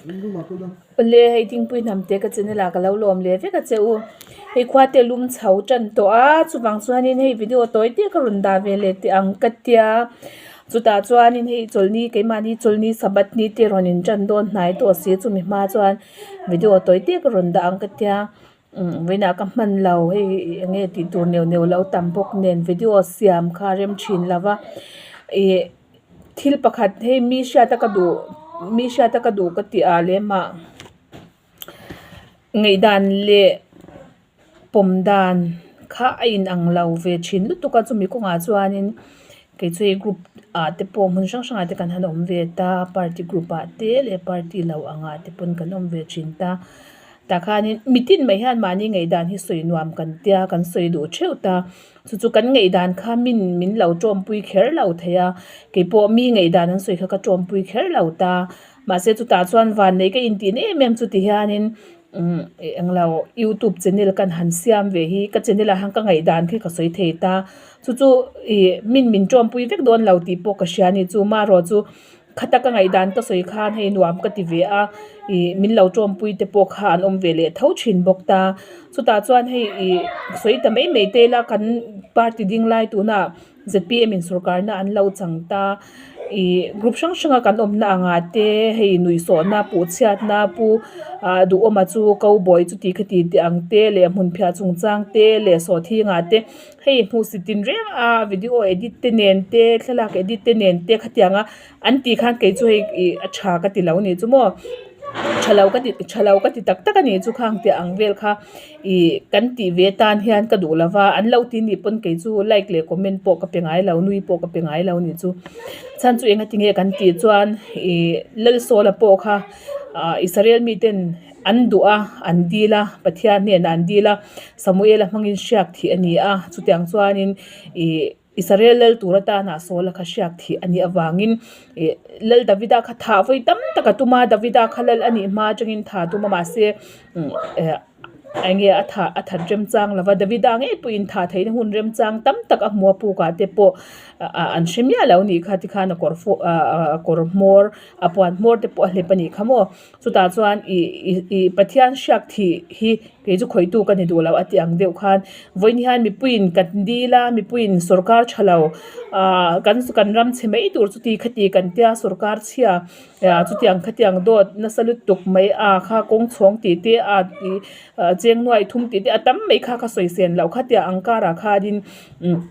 Awle hei Dingpui hnamte ka channel ah ka lo lawm leh vek a che u. Hei khua te lum chho tan tawh a chuvang chuanin hei video tawi te ka rawn dah ve leh teh ang ka tia. Chutah chuanin hei chawlhni keimahni chawlhni sabbath ni te rawn in tan dawn hnai tawh si chumi hma chuan video tawi te ka rawn dah ang ka tia. Umm vawiinah ka hman lo hei eng nge tih tur neuh neuh lo tam bawk nen video siam kha a rem thin lo va ih thil pakhat hei mi hriata ka duh mi hriata ka duh ka tih ah lem ah ngaihdan leh pawm dan kha a inang lo ve thin lutuk a chumi kawngah chuanin kei chu hei group ah te pawh hmun hrang hrang ah te kan han awm ve ta party group ah te leh party lo ang ah te pawn kan awm ve thin ta. Tah khanin mitin mai hian mahni ngaihdan hi sawi nuam kan tia kan sawi duh theuh ta chu chu kan ngaihdan kha min min lo tawmpui kher lo thei a keipawh mi ngaihdan an sawi kha ka tawmpui kher lo ta mahse chutah chuan vannei ka intihna em em chu ti hianin umm englo youtube channel kan han siam ve hi ka channel ah hian ka ngaihdan khi ka sawi thei ta chu chu ih min min tawmpui vek dawn lo tih pawh ka hria a ni chu marawh chu. Khata ka ngaihdan ka sawi khan hei nuam ka ti ve a ih min lo tawmpui te pawh kha an awm ve leh tho thin bawk ta chutah chuan hei ih sawi ta mai mai te ila kan party ding lai tunah z p m in sawrkar na an lo chang ta ih group hrang hrang a kan awm na ang ah te hei nuihsawhna puh chhiatna pu ah duhawma chu cowboy chuti khati tih ang te leh hmunphiah chungchang te leh sawhthing ah te. Hei hmuhsit tin reng a video edit te nen te thlalak edit te nen te khatiang a an tih khan kei chu hei ih a tha ka ti lo a nih chu maw tha lo ka ti tha lo ka ti tak tak a nih chu khang tih ang vel kha ih kan tih ve tan hian ka duh lo va an lo ti nih pawn kei chu like leh comment pawh ka pe ngai lo nui pawh ka pe ngai lo a nih chu chhan chu enga tinge kan tih chuan ih Lalsawla pawh kha ah Israel miten. An duh a, an dil a, Pathian hnenah an dil a, Samuela hmangin hriak thih a ni a, chutiang chuanin ih Israel lal tur atana Saula kha hriak thih a nih avangin ih Lal Davida kha thah vawi tam tak a tum a, Davida kha lal a nih hma atangin thah a tum a mahse eng nge a thah a that remchang lo va, Davida ngei pawhin thah theihna hun remchang tam tak a hmu a pukah te pawh an hre miah lo a nih kha tikhan a kawr fawh a kawr hmawr a puan hmawr te pawh a hlep a nih kha maw. Chutah chuan ih ih ih Pathian hriak thih hi kei chu khawihtu ka ni duh lo a tih ang deuh khan vawiin hian mipuiin kan dil a mipuiin sawrkar tha lo ahh kan kan ram chhe mai tur chuti khati kan tia sawrkar chhia ah chutiang khatiang dawt nasa lutuk mai a kha kawng chhawng tih te a ih cheng nuai thum tih te a tam mai kha ka sawi sen loh kha tia ang karah khanin umm.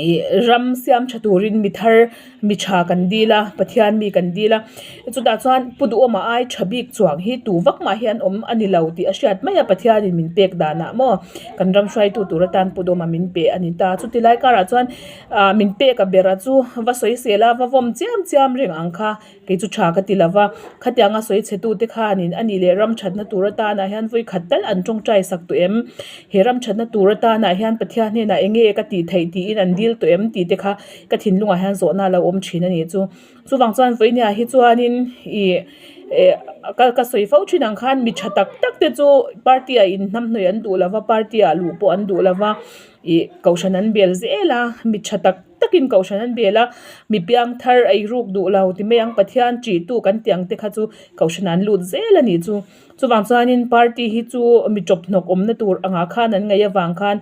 Ih ram siam tha turin mi thar mi tha kan dil a Pathian mi kan dil a chutah chuan pu duhawma ai tha bik chuang hi tu vak mah hian awm a ni lo tih a hriat mai a Pathianin min pek danah maw kan ram hruaitu tur atan pu duhawma min pe a ni ta chuti lai karah chuan ah min pek a bera chu va sawi sel a va vawm chiam chiam reng ang kha. Kei chu tha ka ti lo va, khatianga sawi chhe tute khanin a nih leh ram thatna tur atanah hian vawi khat tal an tawngtai sak tawh em? He ram thatna tur atanah hian Pathian hnenah eng nge ka tih theih tiin an dil tawh em tih te kha ka thinlungah hian zawhna a lo awm thin a nih chu. Chuvang chuan vawinia hi chuanin ih eh ka ka sawi fo thin ang khan mi tha tak tak te chu party ah inhnamhnawih an duh lo va, party ah luh pawh an duh lo va, ih kohhran an bel zel a, mi tha tak. takin kohhran an bel a, mi piang thar ei ruk duh lo ti mai ang Pathian ṭih tu kan tih ang te kha chu kohhran an lut zel a nih chu. Chuvang chuanin party hi chu mi ṭawp hnawk awmna tur angah khan an ngaih avang khan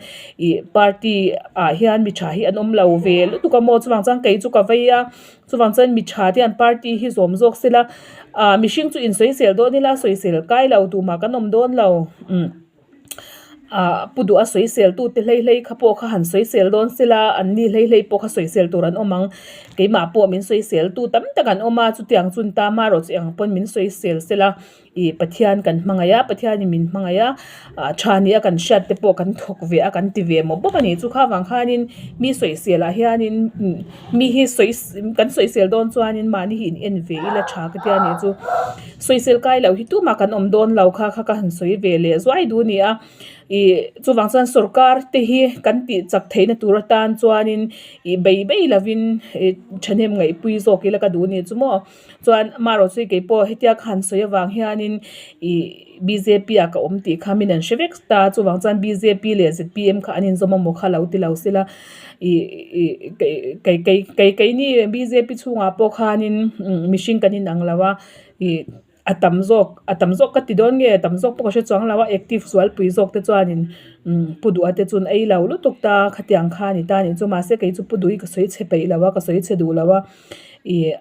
ih party ah hian mi ṭha hi an awm lo ve lutuk a maw chuvang chuan kei chu ka vei a, chuvang chuan mi ṭha te hian party hi zawm zawk sela ah mihring chu insawisel dawn ila sawisel kai lo tumah kan awm dawn lo umm. Ah pu duh a sawisel tu te hlei hlei kha pawh kha han sawisel dawn sela an ni hlei hlei pawh kha sawisel tur an awm ang keimah pawh min sawisel tu tam tak an awm a chutiang chu ni ta marawh chu eng pawn min sawisel sela ih Pathian kan hmangaih a Pathianin min hmangaih a ah tha nia kan hriat te pawh kan thawk ve a kan ti ve mawp bawk a ni chu kha vang khanin mi sawisel ah hianin mi hi sawi kan sawisel dawn chuanin mahni hi in en ve ila tha ka tia nih chu. Sawisel kai loh hi tumah kan awm dawn lo kha kha ka han sawi ve leh zuai duh a ni a ih chuvang chuan sawrkar te hi kan tih chak theihna tur atan chuanin ih bei bei lovin ih thahnem ngaihpui zawk ila ka duh a ni chu maw chuan amaherawhchu chu keipawh hetia ka han sawi avang hianin ih b j p ah ka awm tih kha min an hre vek ta chuvang chuan b j p leh z p m kha an inzawm amaw kha lo ti lo sela ih ih kei kei kei keini b j p chhungah pawh khanin mihring kan inang lo a. Ih A tam zawk a tam zawk ka ti dawn nge a tam zawk pawh ka hre chuang lo a active sualpui zawk te chuanin umm pu duha te chu an ei lo lutuk ta khatiang kha a ni ta a nih chu mahse kei chu pu duh hi ka sawi chhe peih lo a ka sawi chhe duh lo a ih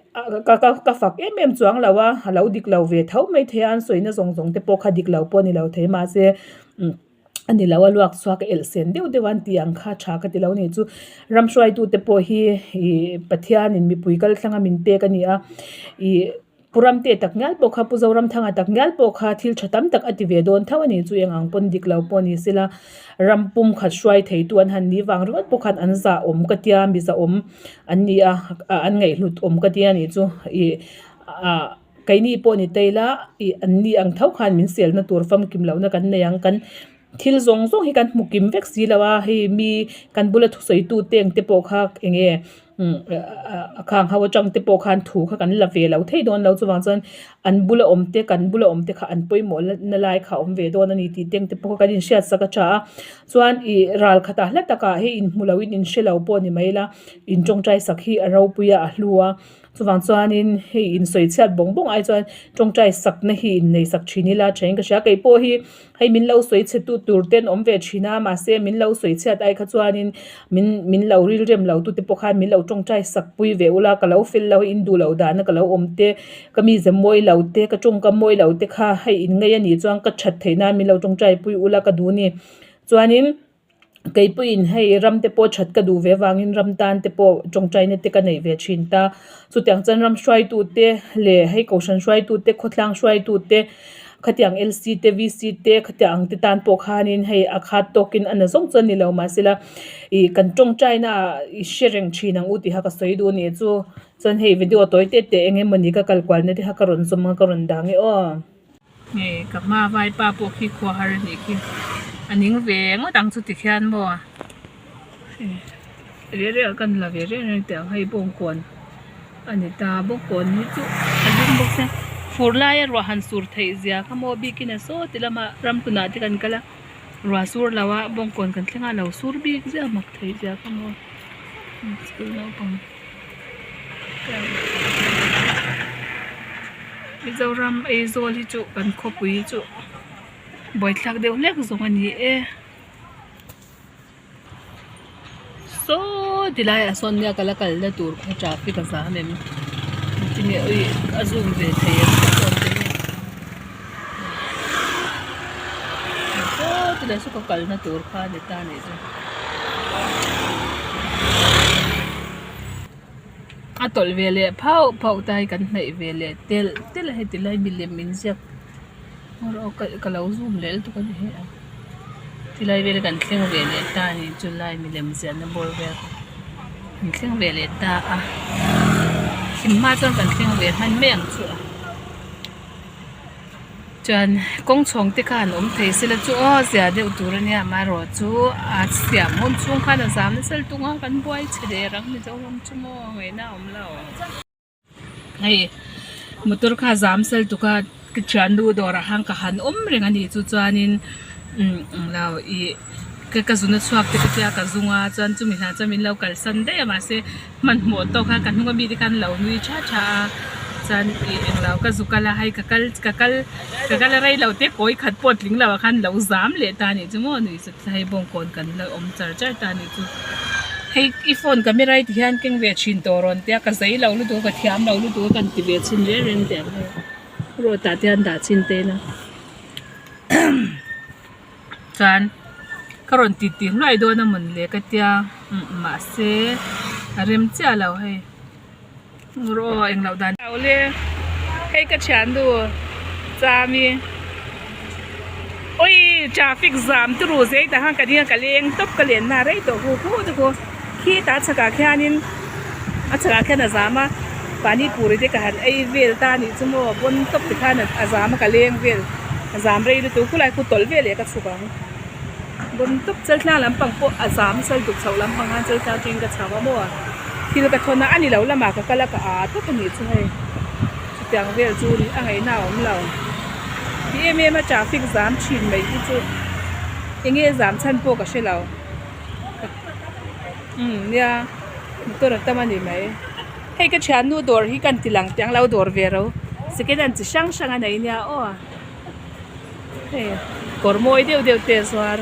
ka ka ka fak em em chuang lo a a lo dik lo ve tho maithei a an sawina zawng zawng te pawh kha dik lo pawh a ni lo thei mahse umm. A ni lo a luak chhuak a elh sen deuh deuh a an tih ang kha tha ka ti lo a ni chu ram hruaitute pawh hi ih Pathianin mipui kal thlanga min pek a ni a ih Pu Ramte tak ngial pawh kha Pu Zoramthanga tak ngial pawh kha thil tha tam tak a ti ve dawn tho a ni chu eng ang pawn dik lo pawh ni sela ram pum khat hruai thei tu an han ni vang ringawt pawh khan an zah awm ka tia mi zahawm an ni a an ngaihhlut awm ka tia ni chu ih ah. Keini pawh ni ta ila ih an ni ang tho khan min selna tur famkim lohna kan nei ang kan thil zawng zawng hi kan hmu kim vek si lo a hei mi kan bula thusawi tu te ang te pawh kha eng nge a khang ho atang te pawh khan thu kha kan la ve lo thei dawn lo chuvang chuan an bula awm te kan bula awm te kha an pawimawh na lai kha a awm ve dawn a ni tih te ang te pawh kha kan inhriat sak a tha a chuan ih ral khatah hla takah hei inhmu loin inhre lo pawh a ni mai ila in tawngtai sak hi a ropui a a hlu a. Chuvang chuanin hei insawi chhiat bawng bawng ai chuan tawngtai sakna hi innei sak thin ila thain ka hria. Kei pawh hi hei min lo sawi chhe tu tur te an awm ve thin a mahse min lo sawi chhiat ai kha chuanin min min lo rilrem lo tute pawh khan min lo tawngtai sak pui ve ula ka lo fel lo hi in duh loh dana ka lo awm te ka mize mawi lo te ka tawngka mawi lo te kha hei in ngei a nih chuan ka that theih nan min lo tawngtai pui ula ka duh a ni. Chuanin. Keipawhin hei ram te pawh that ka duh ve avangin ram tan te pawh tawngtaina te ka neih ve thin ta. Chutiang chuan ram hruaitu te leh hei kohhran hruaitu te khawtlang hruaitu te khatiang L C te V C te khatiang ang te tan pawh khanin hei a khat tawkin a na zawng chu a ni lo mahsela ih kan tawngtaina ah i hre reng thin ang u tih kha ka sawi duh a nih chu. Chuan hei video tawi tete eng emawni ka kal kualna te kha ka rawn zawm a ka rawn dah ang e aw. Nge ka hma vaipa pawh khi khua har anih khi a ning ve ngawt ang chu tikhian maw reh reh ah kan la ve reng reng teh ang hei bawngkawn a ni ta bawngkawn hi chu a dum bawk sia fur laia ruah han sur theih zia kha maw bikin a saw ti lama ramhlunah te kan kal a ruah sur lo a bawngkawn kan thleng a lo sur bik ziah mak theih zia kha maw school naupang. Mizoram Aizawl hi chu kan khawpui hi chu buaithlak deuh hlek zawng a ni e saw ti laiah sawn nia ka la kalna tur kha traffic a zam em tinge ui a zoom ve thei em ka phone te hi saw ti lai saw ka kalna tur kha a ni ta a nih chu. A tawlh ve leh phauh phauh ta hi kan hnaih ve leh telh telh a heti lai milem in ziak ka lo zoom leh lutuk a ni hi a tilai vel kan thleng ve leh ta a nih chu lai milem ziahna bawr vel kha kan thleng ve leh ta a thim hma chuan kan thleng ve hman mai ang chu a. Chuan kawng chhawng te kha an awm thei sela chu aw zia deuh tur ania amaherawh chu a siam hun chhung khan a zam nasa lutuk a kan buai chhe der ang Mizoram chu maw ngaihna a awm lo. Hei motor kha a zam nasa lutuk a ka thiannu dawrah khan ka han awm reng a ni chu chuanin umm englo ih ka ka zun a chhuak te ka tia ka zung a chuan chumi hlan chuan min lo kalsan daih a mahse hmanhmawh tawk khan ka hnung ami te khan lo nui tha tha a chuan ih englo ka zu kal a hei ka kal ka kal ka kal a rei lo te kawi khat pawh tling lo ah khan lo zam leh ta anih chu maw nui zet hei bawngkawn kan la awm char char ta anih chu hei i phone camera hi ti hian keng ve thin tawh rawn tia ka zei lo lutuk a ka thiam lo lutuk a kan ti ve chhin reng reng teh ang hei road ah te hian dah chhin te ila. Chuan ka rawn ti ti hluai dawn a mawn le ka tia mahse a rem chiah lo hei rawh aw engloh dan lo le hei ka thiannu chami ui traffic zam turu zai tah khan ka ding a ka leng tawp ka lenna rei tawh hu hu te khu khitah a chhakah khianin a chhakah khian a zam a pani puri te ka han ei vel ta anih chu maw pawn tawp ti khan a zam a ka leng vel a zam rei lutuk khulai khu tawlh vel leh ka chhuk ang pawn tawp chaltlang lampang pawh a zam nasa lutuk chhoh lampang khan chaltlang atangin ka chho a maw thil ka thawn a a ni lo lamah ka kal a ka aa tawp anih chu hei chutiang vel chu a ngaihna a awm lo ti em em a traffic zam thin mai hi chu enge zam chhan pawh ka hre lo. Umm nia motor a tam a ni mai hei ka thiannu dawr hi ka an ti lang teh ang lo dawr ve ro Second hand chi hrang hrang a nei nia aw. Hei kawr mawi deuh deuh te a zuar.